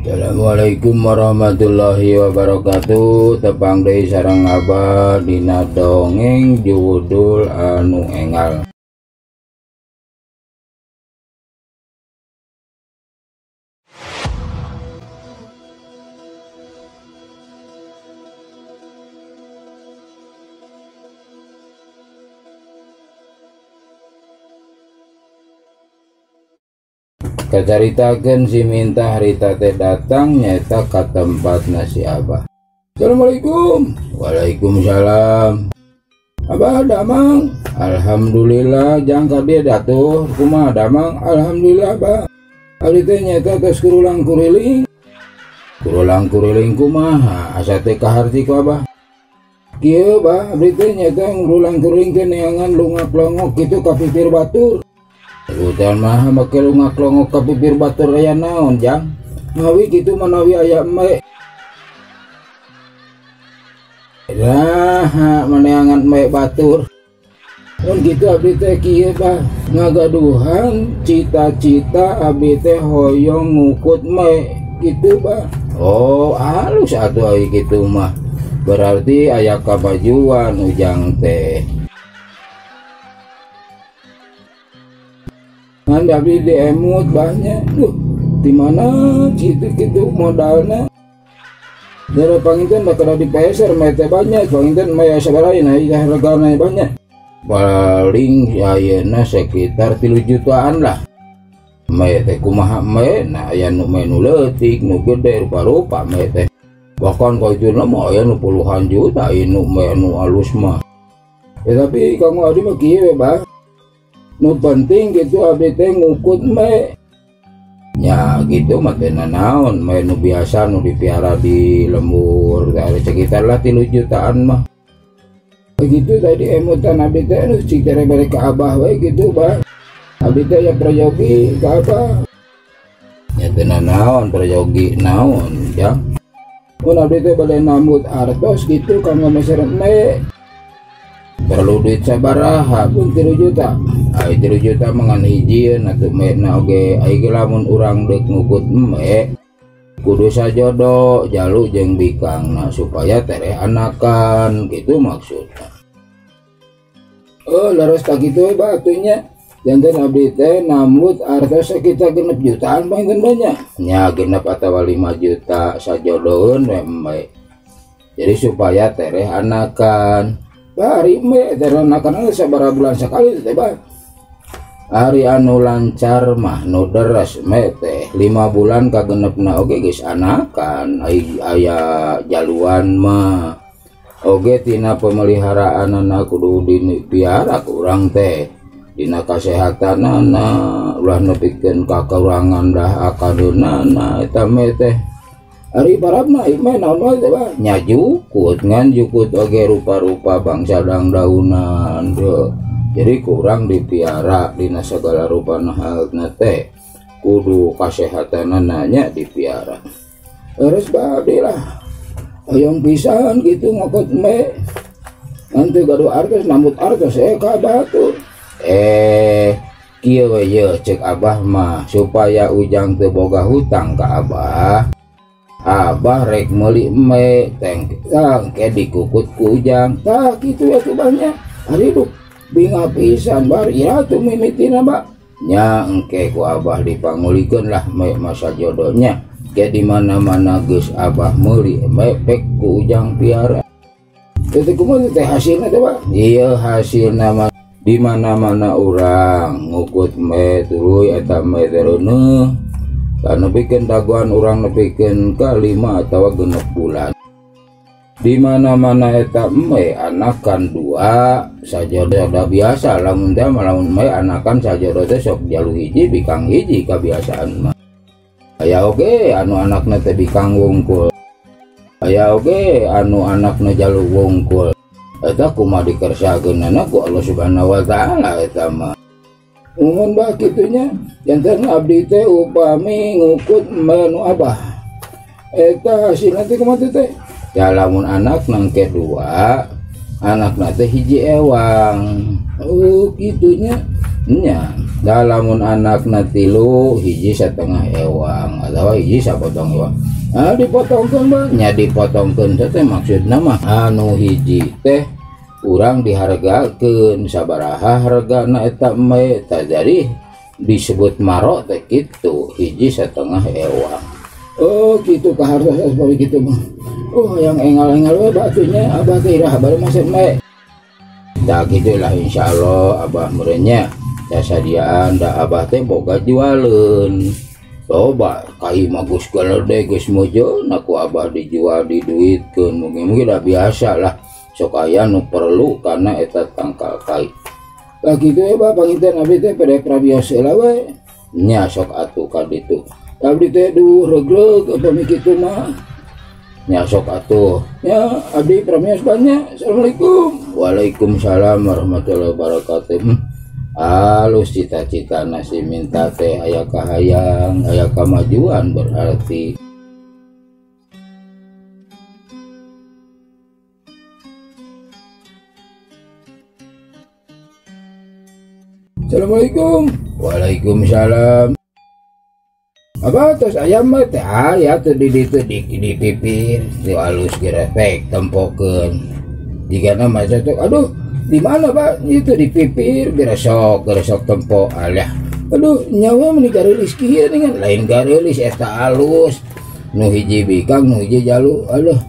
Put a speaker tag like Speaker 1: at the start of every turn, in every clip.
Speaker 1: Assalamualaikum warahmatullahi wabarakatuh. Tepang deui sareng Abah dina dongeng judul anu engal. Kacaritakeun si Minta harita teh datang nyaeta ka tempat nasi Abah. Assalamualaikum. Waalaikumsalam. Abah damang. Alhamdulillah jang ka dieu datuh. Kumaha damang? Alhamdulillah Abah. Abdi teh nyaeta tos kurulang kuriling. Kurulang kuriling kumaha? Asa teh kaharti ku Abah. Kieu Bah, abdi teh nyaeta ngurulang kuriling teh neangan lungak-longok kitu ka pipir batur. Udah mah make lungak-longok ka pipir batur aya naon jang? Mawi kitu manawi aya me. Lah, maneangan me batur. Mun kitu abdi teh kieu Bah, ngagaduhan cita-cita abdi teh hoyong ngukut me kitu Bah. Oh, halus atuh ai kitu mah. Berarti aya kamajuan ujang teh. Ngan abdi diemut banyak, duh, di mana gitu-gitu modalnya. Dari panginten bakal dipeser, mete banyak, panginten maya sabaraha nah, hargana banyak. Paling ayeuna sekitar 3 jutaan lah. Mete kumaha me, nah aya nu me nu leutik, nu gede rupa-rupa mete. Bahkan kajuna mah aya nu puluhan juta, aya nu me nu alus mah. Ya, tapi kanggo abdi mah kieu we Bah. Nu penting gitu abdi teh ngukut me. Ya gitu mah teh naon, me nu biasa nu dipiara di lembur dari sekitar lah 3 jutaan mah. Begitu tadi emutan abdi teh nu cik tere balik ka Abah we gitu Bah. Abdi teh ya prayogi ka Abah. Ya teh naon prayogi naon ya. Mun abdi teh bade nambut artos gitu kanggo meser me. Perlu duit sabaraha pun 3 juta. Ai 3 juta mangan hijieun atuh mena oge ai ge lamun urang deuk ngukut me kudu sajodo jalu jeung bikangna supaya tereh anakan gitu maksudna. Oh leres tak kitu we Bah atuh nya. Janten abdi teh nambut artos sekitar 6 jutaan panginten banyak. Nya genep atawa 5 juta sajodoeun we me. Jadi supaya tereh anakan. Hari me tereh anakan sabaraha bulan sekali teh Bah. Ari anu lancar mah nu deres me teh 5 bulan kagenepna oge geus anakan aya jaluan mah. Oge tina pemeliharaanana kudu dipiara ku urang teh. Dina kasehatanana ulah nepikeun kakurangan dah akadeunana eta me teh. Ari parabna ieu mah naon wae teh Bah? Nya jukut ngan jukut oge rupa-rupa bangsa dangdaunan deu. Jadi kurang dipiara dina segala rupana halna teh kudu kasehatanana nya dipiara. Terus Bah abdi lah hoyong pisan gitu ngokot me. Nanti gaduh artos nambut artos ka batur. Kieu we ye cek Abah mah supaya ujang teu boga hutang ka Abah. Abah rek meuli me teng ke dikukut ku ujang. Tah kitu atuh Bah nya. Ari duh bingah pisan bar ira tuh mimitina Bah. Nya engke ku Abah dipangulikeun lah me masa jodohnya. Ke di mana-mana geus Abah meuli me pek ku ujang piara. Teh kumaha teh hasilna teh Bah? Ieu hasilna mah di mana-mana urang ngukut me tuluy eta me teh reuneuh. Tah nepikeun dagoan urang nepikeun ka 5 atawa 6 bulan. Di mana-mana eta me anakan 2 sajodo biasa lamun teh lamun me anakan sajodo teh sok jalu hiji bikang hiji kabiasaan mah. Aya oge anu anakna teh bikang wungkul. Aya oge anu anakna jalu wungkul. Eta kumaha dikersakeunana ku Allah Subhanahu wa taala eta mah. Mun bah kitunya janten abdi teh upami ngukut me nu Abah. Eta hasilna teh kumaha teh? Ya lamun anak nangke 2, anakna teh hiji ewang. Oh kitunya. Nya, da lamun anakna 3 hiji setengah ewang atawa hiji sapotong ewang. Ah dipotongkeun bah, nya dipotongkeun teh maksudna mah anu hiji teh urang dihargakeun sabaraha hargana eta me tah jadi disebut marok teh kitu hiji setengah ewang. Oh kitu kahartos seperti kitu mah. Oh yang engal-engal we batunya abah teh iraha baru masuk me. Tah kitulah insyaallah abah meureunnya sadiaan da abah teh boga jualeun. Coba kai mah geus galede geus mojo ku abah dijual diduitkeun mungkin-mungkin dah biasa lah sok aya nu perlu kana eta tangkal kai. Lah kitu we bah panginten abdi teh pede prabios heula we. Nya sok atuh ka ditu. Abdi teh duh regreg upami kitu mah. Nya sok atuh. Nya abdi prabios banyak. Assalamualaikum. Waalaikumsalam warahmatullahi wabarakatuh. Halus cita-cita nasi minta teh aya kahayang aya kamajuan berarti. Assalamualaikum. Waalaikumsalam. Apa tos ayam mah teh aya teu di ditu di pipir teu alus gerepek tempokeun. Jigana mah cocok aduh di mana Pak? Itu di pipir geresok geresok tempo alah. Aduh nyawa meni gareulis kieu dengan lain gareulis eta alus. Nu hiji bikang nu hiji jalu aduh.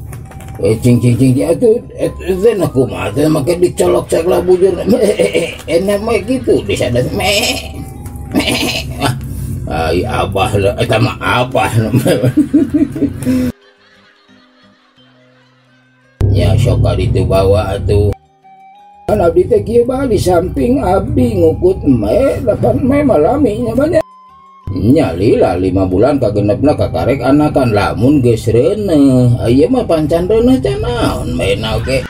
Speaker 1: Cing cing cing atuh eta na kumaha teh make dicolok sagala bujur. Enak mah kitu disadat me. Ai abah eta mah abah. Nya sok ka ditu bawa atuh. Kan abdi teh kieu bah di samping abdi ngukut me 8 me malami nya banyak. Nya lila 5 bulan kagenepna kakarek anakan lamun geus reuneuh. Ieu mah pancan reuneuh teh naon maena oge.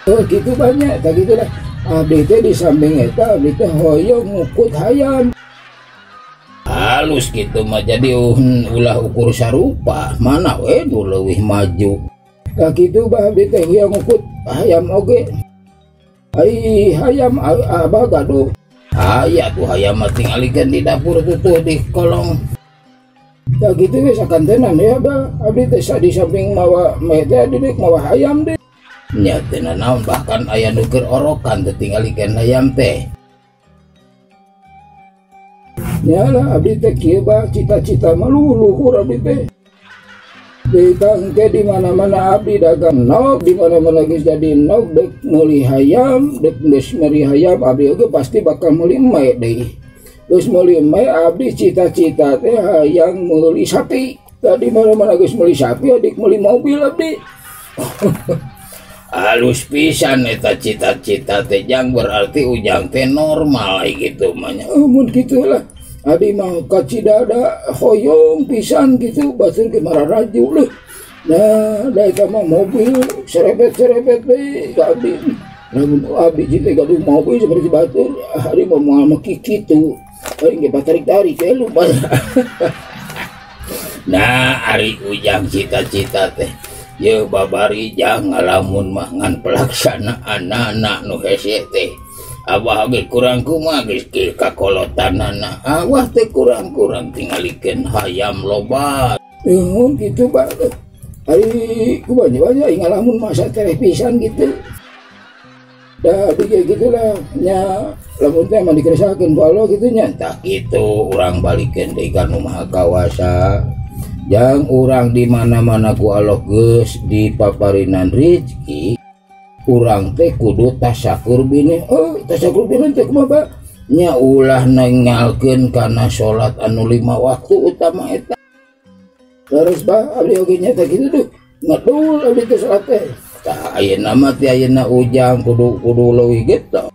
Speaker 1: Oh kitu banyak tah kitu lah. Abdi teh di samping eta abdi teh hoyong ngukut hayam. Halus kitu mah jadi ulah ukur sarupa mana we nu leuwih maju. Tah kitu bah abdi teh hoyong ngukut hayam oge. Ai hayam abah gaduh. Aya tuh hayam mah tingalikeun di dapur tuh di kolong. Tah kitu we sakantenan ya bah abdi teh di samping mawa meh teh deuk mawa hayam deui. Nya teu nanaon bahkan aya nu keur orokan teh tingalikeun hayam teh. Nya lah abdi teh kieu bah cita-cita mah luhur abdi teh. Ditangke di mana-mana abdi dagang nog, di mana-mana geus jadi nog dek meuli hayam, dek geus meuli hayam abdi oge pasti bakal meuli emeh deui. Geus meuli emeh abdi cita-cita teh hayang meuli sapi. Tah di mana-mana geus meuli sapi adik meuli mobil abdi. Halus pisan eta cita-cita teh jang berarti ujang teh normal gitu mah nya. Oh mun kitu lah. Abdi mah kacidada hoyong pisan gitu batur ge mararaju leuh. Nah, da eta mah mobil serepet-serepet we ka abdi. Lamun abdi teh gaduh mobil seperti batur, ari mah moal make kitu. Aing ge batarik-tarik we lupa. Nah, ari ujang cita-cita teh ye babari jang ngalamun mah ngan pelaksanaanana nu hese teh. Abah ge kurang kumaha geus kakolotanana. Abah teh kurang-kurang tingalikeun hayam loba. Nuhun kitu bah. Ari kumaha banyak ngalamun masa tereh pisan gitu. Da abdi ge gitulah nya lamun teh mah dikeresakeun ku Allah kitu nya. Tah kitu urang balikeun deui ka nu Maha Kawasa. Jang urang di mana-mana ku Allah geus dipaparinan rezeki. Urang teh kudu tasakur bini. Oh, tasakur bini teh kumaha bah? Nya ulah ninggalkeun kana salat anu 5 waktu utama eta. Terus bah abdi oge nya teh kitu duh. Ngedul abdi teh salat teh. Tah ayeuna mah teh ayeuna ujang kudu kudu leuwih gitu.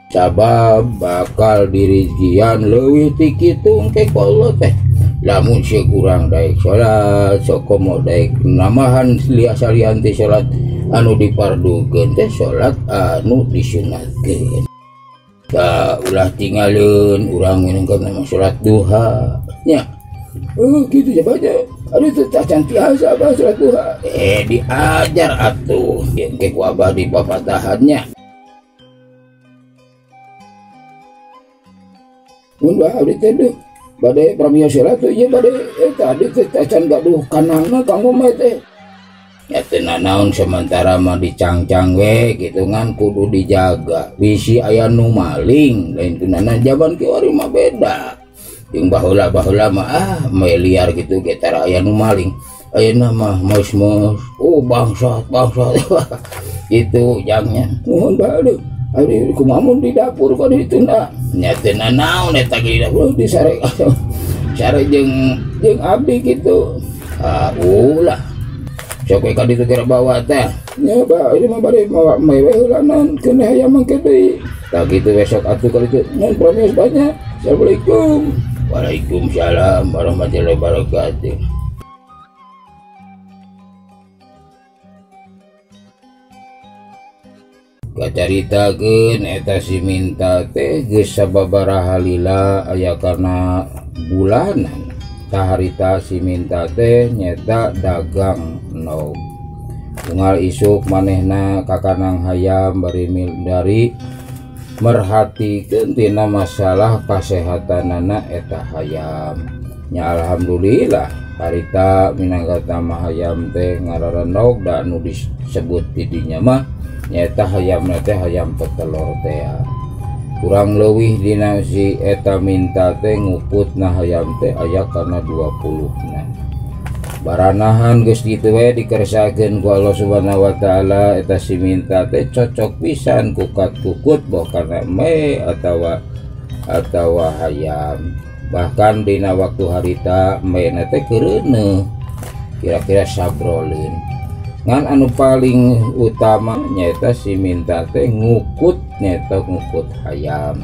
Speaker 1: Sabab bakal dirizkian leuwih ti kitu engke ku Allah teh. Lamun sieun urang daek salat, sok komo daek namahan salian ti salat anu dipardukeun teh salat anu disunatkeun. Tah ulah tinggalin urang minungkeun nama salat duha nya. Oh kitu je baca. Aduh teh tacan tiasa abah salat duha. Diajar atuh engke ku abah di papatahannya. Mun bah abdi teh duh bade pramios heula tuh ieu bade eta abdi teh acan gaduh kanangna kanggo mah teh. Ya teu nanaon sementara mah dicangcang we kitu ngan kudu dijaga. Bisi aya nu maling lain tunana jaman kiwari mah beda. Jeung baheula-baheula mah ah meliar kitu ge tara aya nu maling. Ayeuna mah mos-mos oh bangsat bangsat gitu jangnya. Nuhun bah aduh. Aduh kumaha mun di dapur ka ditu na. Nya teu nanaon eta ge di dapur disare. Sare jeung abdi kitu. Ah ulah. Sok we ka ditu geura bawa teh. Nya bah ieu mah bade mawa mewe heula naon keun hayam mangke deui. Tah kitu we sok atuh ka ditu. Ngan promis banyak. Assalamualaikum. Waalaikumsalam warahmatullahi wabarakatuh. Kacaritakeun eta si minta teh geus sababaraha lila aya kana bulanan. Taharita si minta teh nyeta dagang nog. Unggal isuk manehna kakanang hayam bari dari merhatikeun tina masalah kasehatanana eta hayam. Nya alhamdulillah harita minangka mah hayam teh ngararenog da anu disebut di dinya mah nyata hayam teh hayam petelor teh. Kurang leuwih dina si eta minta teh nguputna hayam teh aya kana 20 na. Baranahan geus kitu we dikersakeun ku Allah Subhanahu wa taala eta si minta teh cocok pisan kukat kukut boh kana me atawa hayam. Bahkan dina waktu harita mena teh keureuneuh kira-kira sabroleun. Ngan anu paling utama nyaeta si minta teh ngukut nyaeta ngukut hayam.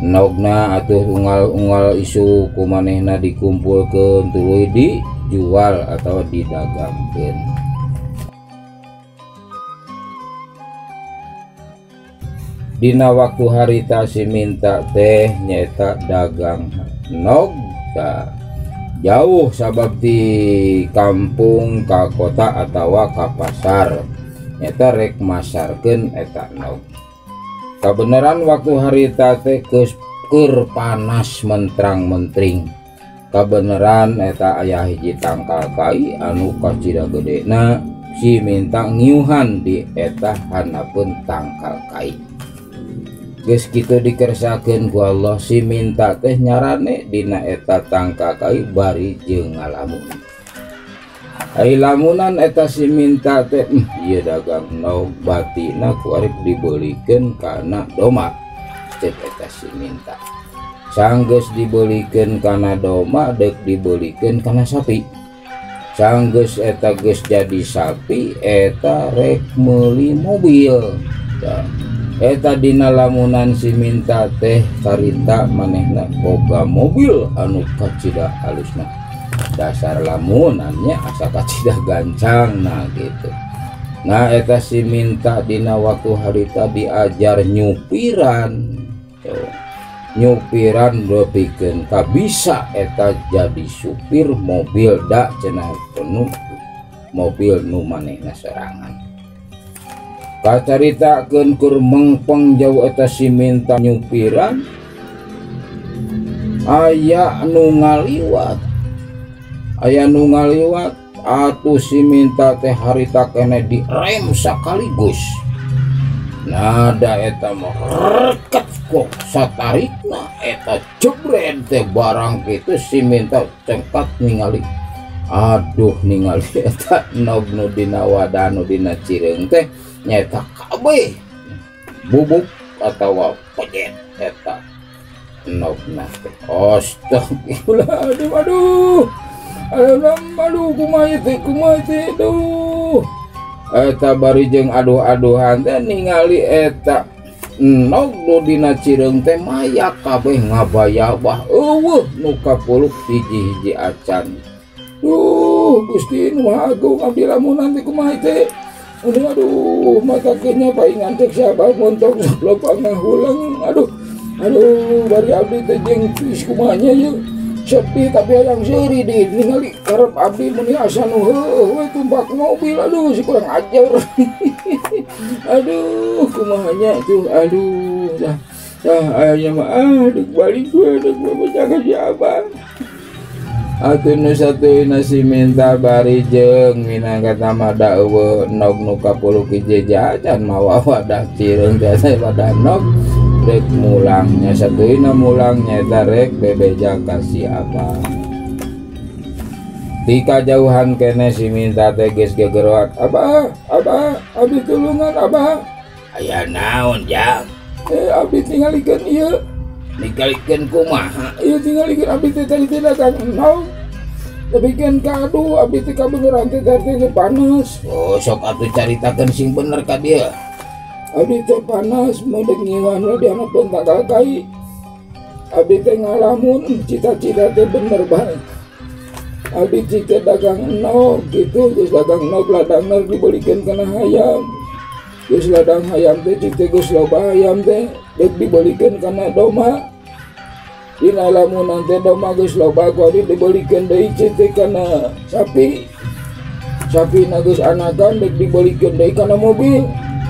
Speaker 1: Nogna atuh unggal-unggal isu kumanehna dikumpulkeun tuluy dijual atau didagangkeun. Dina waktu harita si minta teh nyaeta dagang nog ta. Jauh sabab di kampung ka kota atawa ka pasar nyata rek masarkeun eta nog. Kabeneran waktu harita teh keur panas mentrang-mentring. Kabeneran eta aya hiji tangkal kai anu kacida gedena si minta ngiuhan di eta handapeun tangkal kai. Geus kitu dikersakeun ku Allah si minta teh nyarane dina eta tangkal kai bari jeung ngalamun. Ai lamunan eta si minta teh ieu dagang nog batina ku arek dibeulikeun kana doma. Cek eta si minta. Sanggeus dibeulikeun kana doma deuk dibeulikeun kana sapi. Sanggeus eta geus jadi sapi eta rek meuli mobil. Tah. Eta dina lamunan si minta teh karita manehna boga mobil anu kacida halusna. Dasar lamunannya asa kacida gancang nah gitu. Nah eta si minta dina waktu harita diajar nyupiran. Tuh. Nyupiran nepikeun ka bisa eta jadi supir mobil da cenah penuh mobil nu manehna sorangan. Kacaritakeun keur mengpeng jauh eta si minta nyupiran aya nu ngaliwat. Aya nu ngaliwat atuh si minta teh harita keneh direm sakaligus. Nada eta mah reket kok satarikna eta jebret teh barang kitu si minta cengkat ningali. Aduh ningali eta nog nu dina wadah nu dina cireung teh nyata kabeh bubuk atawa pejet eta nogna teh. Astagfirullah aduh aduh aduh aduh kumaha teh aduh eta bari jeung aduh-aduhan teh ningali eta nog nu dina cireung teh maya kabeh ngabayabah eueuh nu kapuluk hiji-hiji acan. Duh Gusti nu Maha Agung abdi lamunan teh kumaha teh. Aduh, aduh, mata kenya paingan cek siapa montok sablok pangahulang. Aduh, aduh, bari abdi teh jeung geus kumaha nya ieu. Sepi tapi hayang seuri di ningali karep abdi meni asa nu heueuh we tumpak mobil. Aduh, si kurang ajar. Aduh, kumaha nya tuh, aduh, dah. Tah aya mah dek balik we dek bebeja ka si Abah. Atuh nu satuyna si Minta bari jeung minangka tamada eueuh nog nu kapuluh hiji jajan mawa wadah cireung teh wadah nog rek mulangnya satuyna mulang nyaeta rek bebeja ka si Abah. Ti kajauhan keneh si Minta teh geus gegeroan, Abah, Abah, abdi tulungan Abah.
Speaker 2: Aya naon jang?
Speaker 1: Abdi tingalikeun ieu.
Speaker 2: Ningalikeun kumaha?
Speaker 1: Ieu tingalikeun abdi teh tadi teh dagang nog. Tapi kan kadu abdi teh kabeneran teh tadi teh panas.
Speaker 2: Oh sok atuh caritakeun sing bener ka dieu.
Speaker 1: Abdi teh panas meudek nyiwan we dihanapkeun tangkal kai. Abdi teh ngalamun cita-cita teh bener bae. Abdi cita dagang nog gitu, geus dagang nog ladangna dibelikeun kana hayam. Geus ladang hayam teh cik teh geus loba hayam teh deuk dibelikeun kana domba. Dina lamunan teh domba geus loba ku abdi dibelikeun deui cik teh kana sapi. Sapina geus anakan deuk dibelikeun deui kana mobil.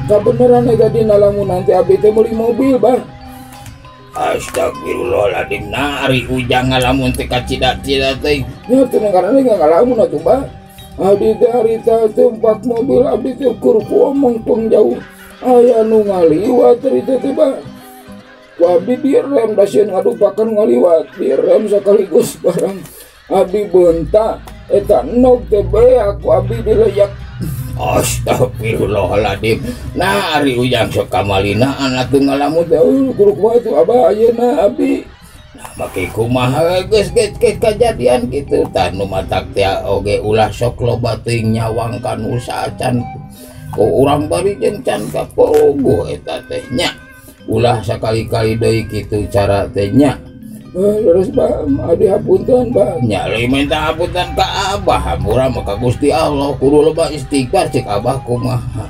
Speaker 1: Kabeneran eta dina lamunan teh abdi teh meuli mobil bah.
Speaker 2: Astagfirullahaladzim, nah ari Ujang ngalamun teh kacida-cida teh.
Speaker 1: Nya teh ngaranna ge ngalamun atuh bah. Abdi teh harita teh empat mobil abdi teh ukur ku omong peng jauh. Aya nu ngaliwat harita teh bah. Ku abdi direm da sieun ngadupakeun ngaliwat, direm sekaligus barang. Abdi beunta eta nog teh beak ku abdi dileyak.
Speaker 2: Astagfirullahaladzim. Nah ari Ujang sok kamalinaan atuh ngalamun
Speaker 1: teh kudu kumaha tuh Abah ayeuna abdi.
Speaker 2: Nah make kumaha geus geus kajadian kitu tah nu matak teh oge ulah sok loba teuing nyawang ka nu saacan. Ku urang bari jeung can kapogo eta teh nya. Ulah sakali-kali deui kitu cara teh nya.
Speaker 1: Terus bah, abdi hapunten bah.
Speaker 2: Nya lain minta hapunten ka Abah, hampura mah ka Gusti Allah kudu loba istighfar cek Abah kumaha.